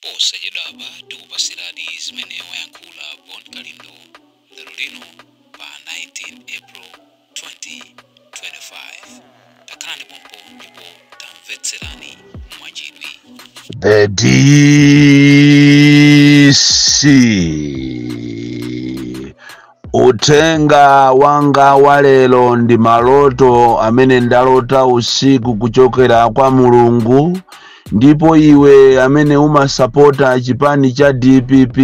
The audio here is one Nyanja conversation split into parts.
Posachedwapa tikupasirani zimene wayankhula Bon Kalindo lero lino pa 19 April 2025. Takhalani pompo ndipo tamvetserani mwachidwi. The DC, uthenga wanga wa lero ndi maloto amene ndalota usiku kuchokera kwa Mulungu. Ndipo iwe amene umasapota chipani cha DPP,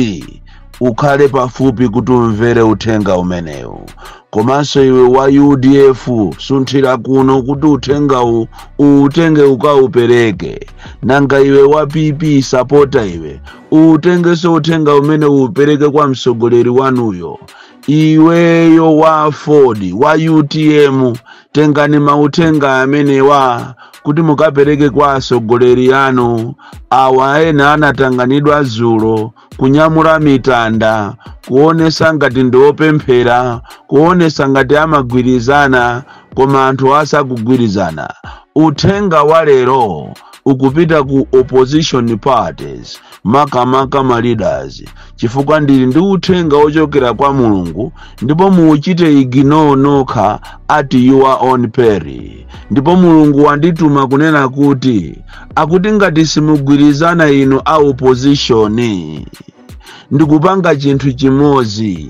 ukhale pafupi kuti umvere uthenga umenewu. Komanso iwe wa UDF, sunthira kuno kuti uthengawu uutenge ukaupereke. Nanga iwe wa PP sapota, iwe uutengenso uthenga umene uupereke kwa mtsogoleri wanuyo. Iweyo wa AFORD, wa UTM, tengani mauthenga amenewa kuti mukapereke kwa atsogoleri anu. Awa ena anatanganidwa dzulo kunyamula mitanda, kuonesa ngati ndi opemphera, kuonesa ngati amagwirizana, koma anthu asakugwirizana. Uthenga wa lero ukupita ku opposition parties, makamaka ma leaders, chifukwa ndili ndi uthenga wochokera kwa Mulungu, ndipo muuchite ignore nokha at your own peril. Ndipo Mulungu wandituma kunena kuti akuti ngati simugwirizana inu a opposition, ndikupanga chinthu chimodzi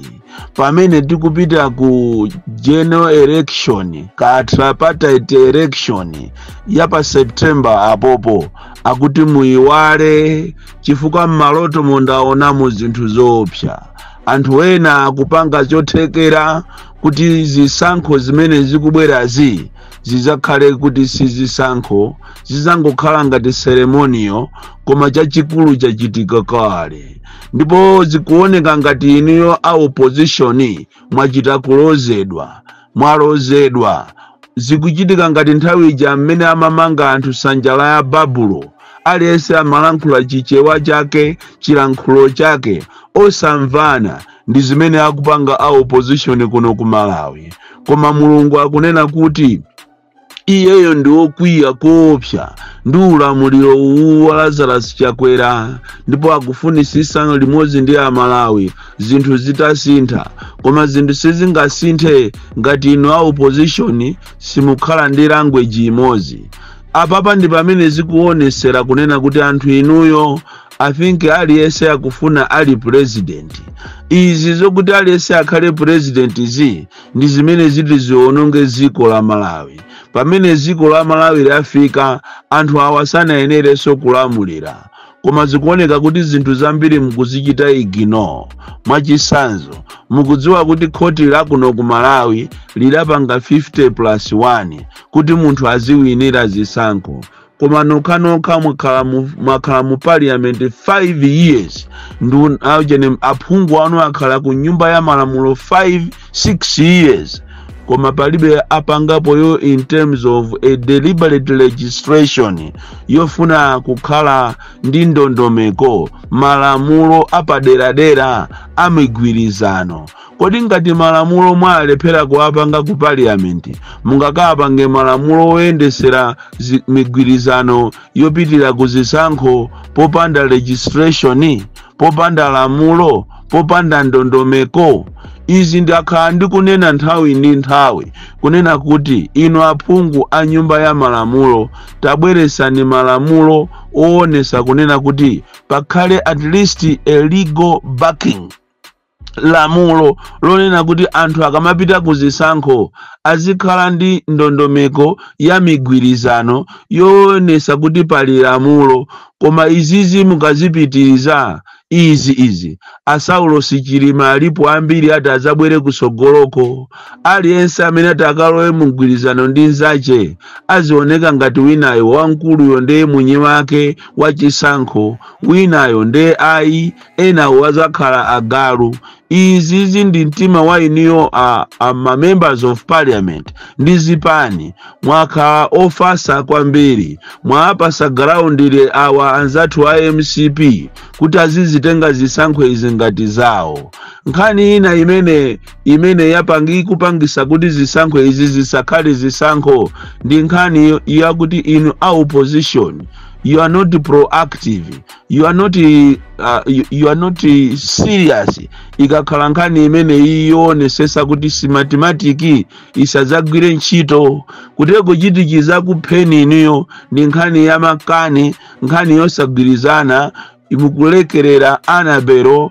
pamene tikupita ku general election ka tripartite election ya pa September apopo, akuti muyiwale, chifukwa m'maloto mundaonamo zinthu zoopsa. Anthu ena akupanga chothekera kuti zisankho zimene zikubwerazi zizakhale kuti si zisankho, zizangokhala ngati ceremonial, koma chachikulu chachitika kale. Ndipo zikuoneka ngati inuyo a opposition mwachita kulozedwa, mwalozedwa. Zikuchitika ngati nthawi ija mmene amamanga anthu nsanja ya Babulo, aliyense amalankhula Chichewa chake, chilankhulo chake, osamvana. Ndi zimene akupanga a opposition kuno ku Malawi. Koma Mulungu akunena kuti iyeyo ndi wokwiya koopsa ndi ulamuliro uwu wa Lazarus Chakwera, ndipo akufunisisa limodzi ndi Amalawi zinthu zitasintha. Koma zinthu sizingasinthe ngati inu a opposition simukhala ndi language imodzi. Apapa ndi pamene zikuonesera kunena kuti anthu inuyo, I think aliyense akufuna ali president. Izi zokuti aliyense akhale president zi ndi zimene ziti ziononge dziko la Malawi. Pamene dziko la Malawi lafika, anthu awa sanayenerenso kulamulira, koma zikuoneka kuti zinthu zambiri mukuzichita ignore. Mwachisanzo, mukudziwa kuti khoti lakuno ku Malawi lidapanga 50 plus 1 kuti munthu aziwinira zisankho, koma nokhanokha mwakhala mu parliament 5 years, ndu aujene aphungu anu akhala ku Nyumba ya Malamulo 5 6 years, koma palibe apangapoyo in terms of a deliberate legislation yofuna kukhala ndi ndondomeko, malamulo apaderadera amigwirizano. Kodi ngati malamulo mwalephera kuwapanga ku parliament, mungakapange malamulo oyendesera migwirizano yopitira ku zisankho popanda legislation, popanda lamulo, popanda ndondomeko? Izi ndakhala ndikunena nthawi ndi nthawi kunena kuti inu aphungu a Nyumba ya Malamulo, tabweresani malamulo owonesa kunena kuti pakhale at least a legal backing, lamulo lonena kuti anthu akamapita ku zisankho azikhala ndi ndondomeko ya migwirizano yoonesa kuti pali lamulo. Koma izizi mukazipitiriza izi, asaulosi Chilima alipo ambiri ati azabwere kusogoloko. Aliyense amene ati akalowe mu mgwirizano ndi nzache azioneka ngati winayo wamkuluyo ndiye mwini wake wachisankho, winayo ndiye ayi, enawo azakhala agalu. Izizi ndi mtima wa iniyo a ma members of parliament ndi zipani. Mwakhala ofasa kwambiri, mwapasa ground le awa anzathu a MCP kuti azizitenga zisankho izi ngati zawo. Nkhani ina imene ikupangisa kuti zisankho izi zisakhale zisankho ndi nkhani yakuti inu a opposition You are not proactive, you are not serious. Ikakhala nkhani imene iyonesesa kuti Smartmatic isadzagwire ntchito, kuteko chiti chizakupheni inuyo ndi nkhani ya makani, nkhani yosagwirizana. Mukulekerera Annabel,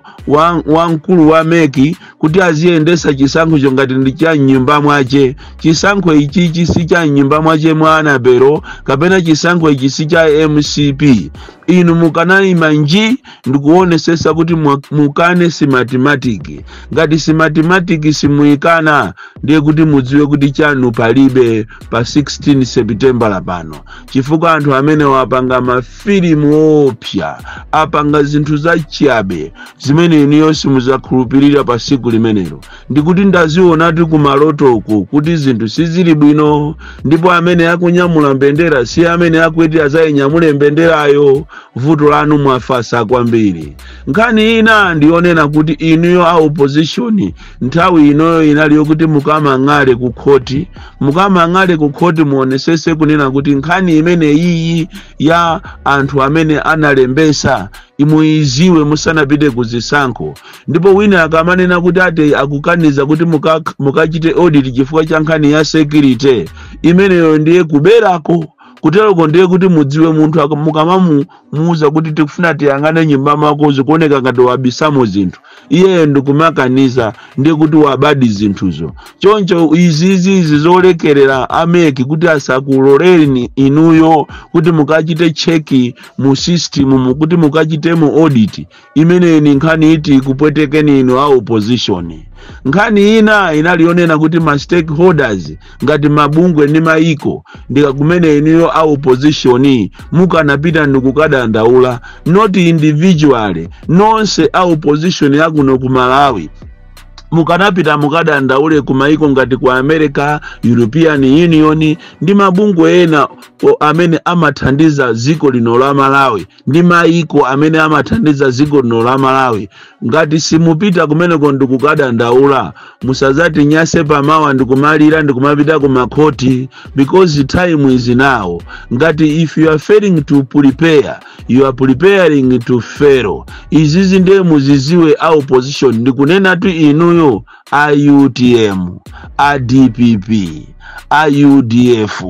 wamkulu wa MEC, kuti aziyendesa chisankhocho ngati ndi cha mnyumba mwace. Chisankho ichichi si cha mnyumba mwace mwa Annabel, kapena chisankho ichi si cha MCP. Inu mukanayima nji ndikuonesesa kuti mukane Smartmatic. Ngati Smartmatic simuyikana, ndiye kuti mudziwe kuti chanu palibe pa 16 Seputembala pano, chifukwa anthu amene wapanga mafilimu opsa, apanga zinthu zachabe zimene inuyo simudzakhulupirira pa siku limenelo. Ndikuti ndazionatu kumalotoku kuti zinthu sizili bwino, ndipo amene akunyamula mbendera si amene akuti azayinyamule mbenderayo. Vuto lanu mwafasa kwambiri. Nkhani ina ndionena kuti inuyo a opposition, nthawi inoyo inali yokuti mukamang'ale ku khoti, mukamang'ale ku khoti, muonesese kunena kuti nkhani imene iyi ya anthu amene analembesa imuiziwe musanapite ku zisankho. Ndipo wina akamanena kuti ati akukaniza kuti mukachite audit chifukwa cha nkhani ya security, imeneyo ndiye kuberako. Kuteroko ndiye kuti mudziwe, munthu mukamamuuza kuti tikufuna tiyang'ane nyumba mwako, zikuoneka ngati wabisamo zinthu, iyeyo ndikumakaniza, ndiye kuti wabadi zinthuzo. Choncho izizi zolekerera a MEC kuti asakuloleni inuyo kuti mukachite check mu system, kuti mukachite mu audit, imeneyi ni nkhani iti kupwetekeni inu a opposition. Nkhani ina inali yonena kuti ma stakeholders ngati mabungwe ndi maiko, ndika kumene inuyo a opposition mukanapita ndikukadandaula, not individually. Nonse a opposition yakuno ku Malawi mukanapita mukadandaule ku maiko ngati ku America, European Union ndi mabungwe ena amene amathandiza dziko lino la Malawi, ndi maiko amene amathandiza dziko lino la Malawi. Ngati simupita kumeneko ndikukadandaula, musazati nyase pamawa ndikumalira ndikumapita ku makhoti, because time is now. Ngati if you are failing to prepare, you are preparing to fail. Izizi ndiye muziziwe a opposition. Ndikunenatu inuyo a UTM, a DPP, a UDF,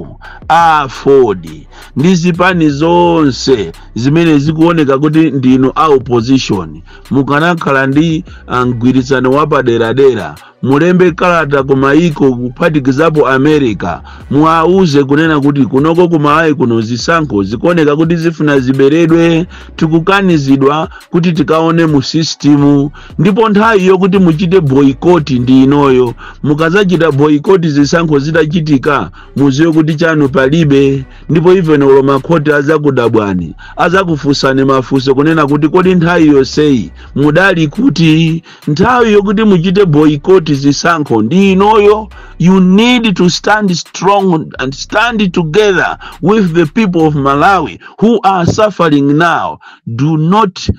a AFORD ndi zipani zonse zimene zikuoneka kuti ndinu a opposition, mukanakhala ndi mgwirizano wapaderadera, mulembe kalata ku maiko kuphatikizapo America, muwauze kunena kuti kunoko ku Malawi kuno zisankho zikuoneka kuti zifuna ziberedwe, tikukanizidwa kuti tikaone mu system. Ndipo nthawi yokuti muchite boycott ndi inoyo. Mukazachita boycott zisankho zitachitika, muziwe kuti chanu palibe. Ndipo even olo makhoti azakudabwani, azakufunsani mafunso kunena kuti kodi nthawi yonseyi mudali kuti? Nthawi yokuti muchite boycott zisankho ndi inoyo. You need to stand strong and stand together with the people of Malawi who are suffering now. Do not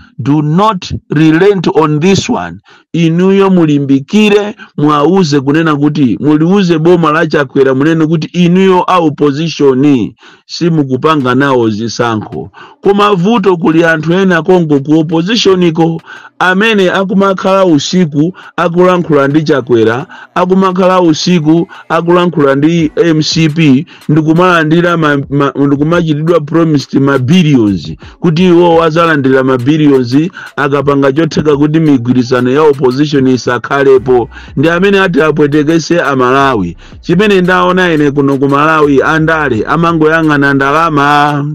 relent on this one. Inuyo mulimbikire, mwauze kunena kuti, muliuze boma la Chakwera, munene kuti inuyo a opposition simukupanga nawo zisankho. Koma vuto, kuli anthu ena kongo ku oppositioniko amene akumakhala usiku akulankhula ndi Chakwera, akumakhala usiku akulankhula ndi MCP, ndikumalandira ndikumachitidwa promised ma billions, kuti iwo azalandira ma billions akapanga chotheka kuti migwirizano ya opposition isakhalepo. Ndi amene ati apwetekese Amalawi. Chimene ndaona ine kuno ku Malawi, andale amangoyang'ana ndalama.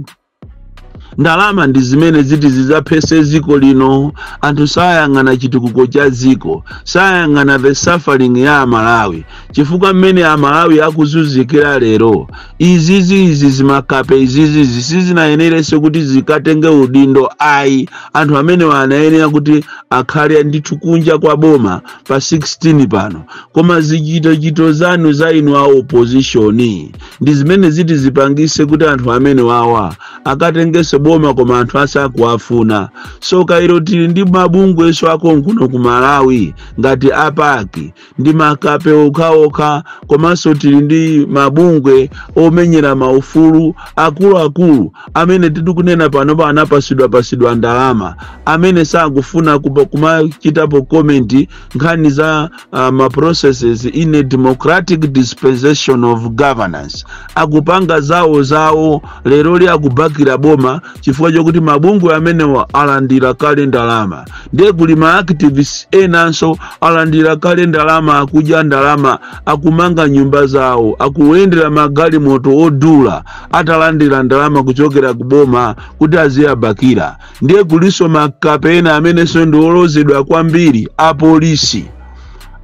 Ndalama ndi zimene ziti zidzaphese dziko lino. Anthu sayang'ana chitukuko cha dziko, sayang'ana the suffering ya Amalawi, chifukwa mmene Amalawi akuzunzikira lero, izizi, izi zimakape izizizi sizinayenerenso kuti zikatenge udindo ayi. Anthu amene anayenera kuti akhale ndithu kunja kwa boma pa 16 pano. Koma zichitochito zanu za inu a opposition ndi zimene ziti zipangise kuti anthu amene wawa akatengenso. kuboma koma anthu asakuwafuna. So kairo tili ndi mabungweso akonkuno ku Malawi ngati a PAC, ndi makape okhaokha. Komanso tili ndi mabungwe omenyera maufulu akuluakulu amene titikunena panopa anapasidwapasidwa ndalama, amene sakufuna kumachitapo comment nkhani za ma processes in a democratic dispensation of governance. Akupanga zawo zawo. Leroli akubakira boma chifukwa chokuti mabungwe amenewa alandira kale ndalama. Ndiye kuli ma activists enanso alandira kale ndalama, akudya ndalama, akumanga nyumba zawo, akuyendera magalimoto odula atalandira ndalama kuchokera kuboma kuti aziyabakira. Ndiye kuliso makape ena amenenso ndi olozedwa kwambiri, apolisi.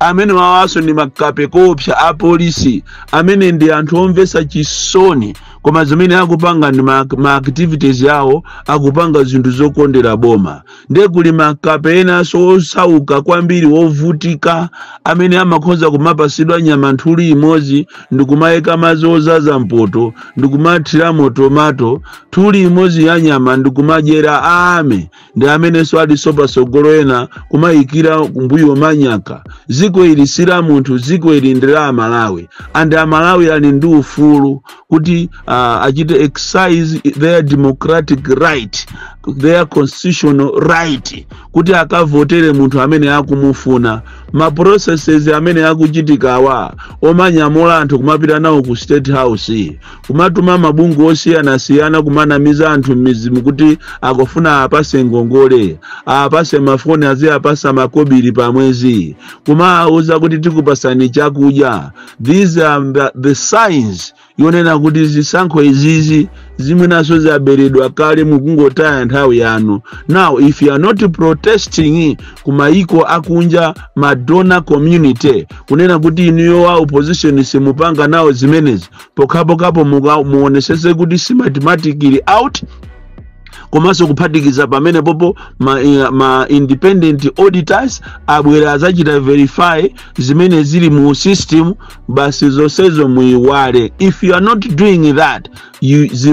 Amene wawaso ndi makape kopsa. Apolisi amene ndi anthu omvetsa chisoni, koma zimene akupanga ndi ma activities yawo, akupanga zinthu zokondera boma. Ndiye kuli makape enanso osauka kwambiri, wovutika, amene amakhoza kumapasidwa nyama nthuli imodzi ndikumayika madzi ozaza mpoto ndikumathiramo tomato, nthuli imodzi ya nyama ndikumadyera ame. Ndi amenenso aliso pasogolo, ena kumayikira kumbuyo manyaka. Ziko ili si la munthu, ziko ili ndi la Amalawi, and Amalawi ali ndi ufulu kuti achite exercise their democratic right, their constitutional right, kuti akavotere munthu amene akumufuna. Ma processes amene akuchitikawa omanyamula anthu kumapita nawo ku State House, kumatuma mabungwe osiyanasiyana kumanamiza anthu m'mizimu kuti akufuna apase ngongole, apase mafoni, aziyapasa makobiri pamwezi, kumawuza kuti tikupasani chakudya, these are the signs yonena kuti zisankho izizi zimwenaso zaberedwa kale, mukungotaya nthawi yanu. Now if you are not protesting kumayiko akunja, ma donor community, kunena kuti inuyo wa opposition simupanga nawo zimenezi, pokhapokhapo muonesese kuti Smartmatic ili out, komanso kuphatikiza pamene popo ma independent auditors abwera azachita verify zimene zili mu system, basi zonsezo muyiwale. If you are not doing that,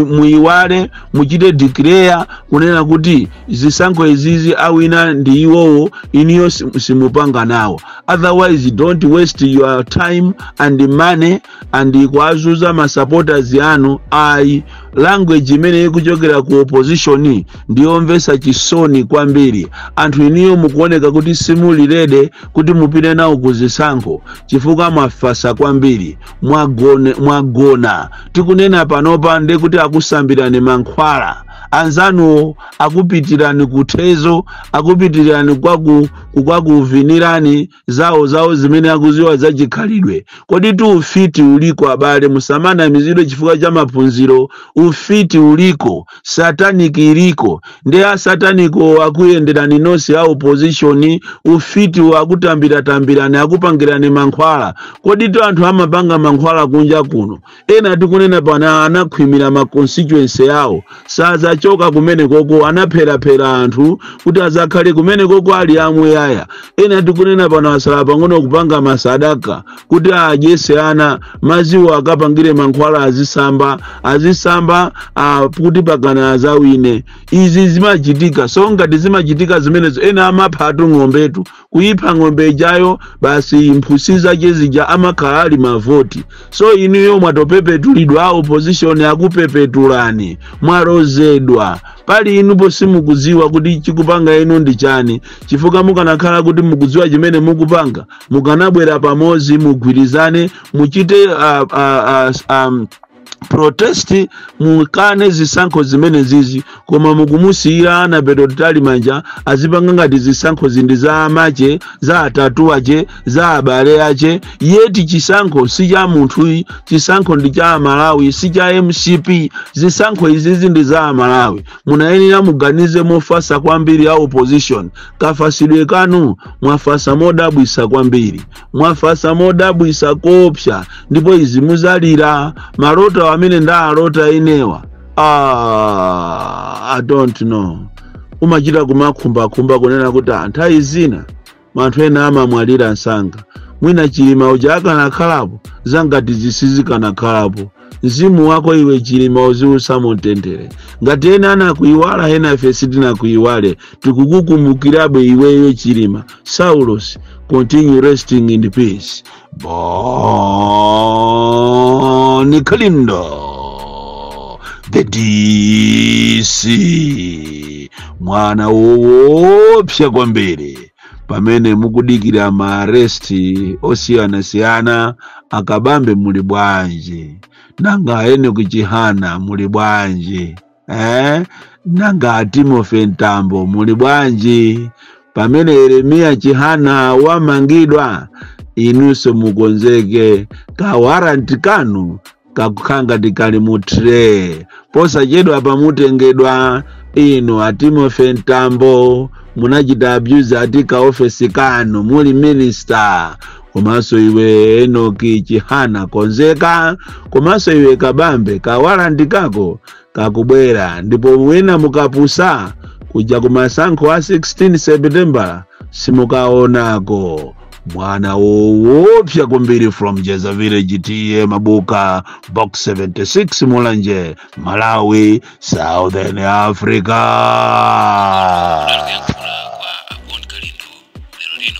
muyiwale, muchite declare kunena kuti zisankho izizi awina ndi iwowo, iniyo simupanga nawo. Otherwise don't waste your time and money and kuazuza ma supporters anu, ayi. Language imene ikuchokera ku opposition ndiyomvetsa chisoni kwambiri. Anthu iniyo mukuoneka kuti simuli ready kuti mupite nawo ku zisankho chifukwa mwafasa kwambiri, mwagona. Tikunena panopa ndi kuti akusambirani mankhwala, anzanuwo akupitirani kuthezo, akupitirani kwakuvinirani zawo zawo zimene akuziwa zachikhalidwe. Kodi tu ufiti uliko, abale? Musamanamizidwe chifukwa cha maphunziro. Ufiti uliko, satanic iliko, ndi asataniko akuyenderani nonse a opposition. Ufiti akutambira-tambirani, akupangirani mankhwala. Kodi tu anthu amapanga mankhwala kunja kuno. Ena tikunena pana anakhwimira ma constituency yawo, sazachoka kumene koko, anapherapera anthu kuti azakhale kumene koko ali amuyaya. Ena tikunena pano asala pang'ono kupanga masadaka kuti adyese ana maziwo, akapangire mankhwala, azisamba azisamba kuti pakana azawine. Izi zimachitika. So ngati zimachitika zimenezo, ena amaphatu ng'ombetu, kuyipha ng'ombe ijayo basi, mphusi zache zija amakhala ali mavoti. So inuyo mwatopepetulidwa, a opposition akupepetulani, mwalozedwa. Pali inupo simukudziwa kuti chikupanga inu ndi chani, chifukwa mukanakhala kuti mukudziwa chimene mukupanga, mukanabwera pamodzi, mugwirizane, muchite protest, mukane zisankho zimene zizi. Koma mukumusiyira Annabel Mtalimanja azipanga ngati zisankho zindi za amache, za atatu ache, za abale ache. Yeti chisankho si cha munthu, chisankho ndi cha Amalawi, si cha MCP. Zisankho izizi ndi za Amalawi. Munayenera muganize mofasa kwambiri a opposition. Kafasidwe kanu, mwafasa modabwisa kwambiri, mwafasa modabwisa kopsa, ndipo izi muzalira. Maloto amene ndaalota inewa, ah, I don't know, umachita kumakhumbakhumba kunena kuti nthawi zina anthu ena amamwalira msanga. Mwina Chilima uja akanakhalapo, zangati zisizikanakhalapo. Mzimu wako iwe Chilima uziusa mumtendere. Ngati ena anakuiwala, ena ife sitinakuiwale, tikukukumbukirabe iweyo Chilima. Saulos, continue resting in peace. Bon Kalindo, the DC, mwana woopsa kwambiri. Pamene mukudikira ma arrest osiyanasiyana, akabambe muli bwanji? Nanga Enoch Chihana muli bwanji, eh? Nanga Timothy Ntambo muli bwanji? Pamene Yeremiya Chihana wamangidwa, inunso mukonzeke, ka warrant kanu kakukhala ngati kali mu tray. Posachedwa pamutengedwa inu a Timothy Ntambo. Munachita abuse ati ka ofesi kanu muli minister. Komanso iwe Enoch Chihana, konzeka. Komanso iwe Kabambe, ka warrant kako kakubwera, ndipo mwina mukapusa kuja kumasankho a 16 September simukaonako. Mwana woopsa kwambiri from Jeza Village, T/A Mabuka, Box 76, Mulanje, Malawi, Southern Africa. Kuyankhula kwa Bon Kalindo lero lino.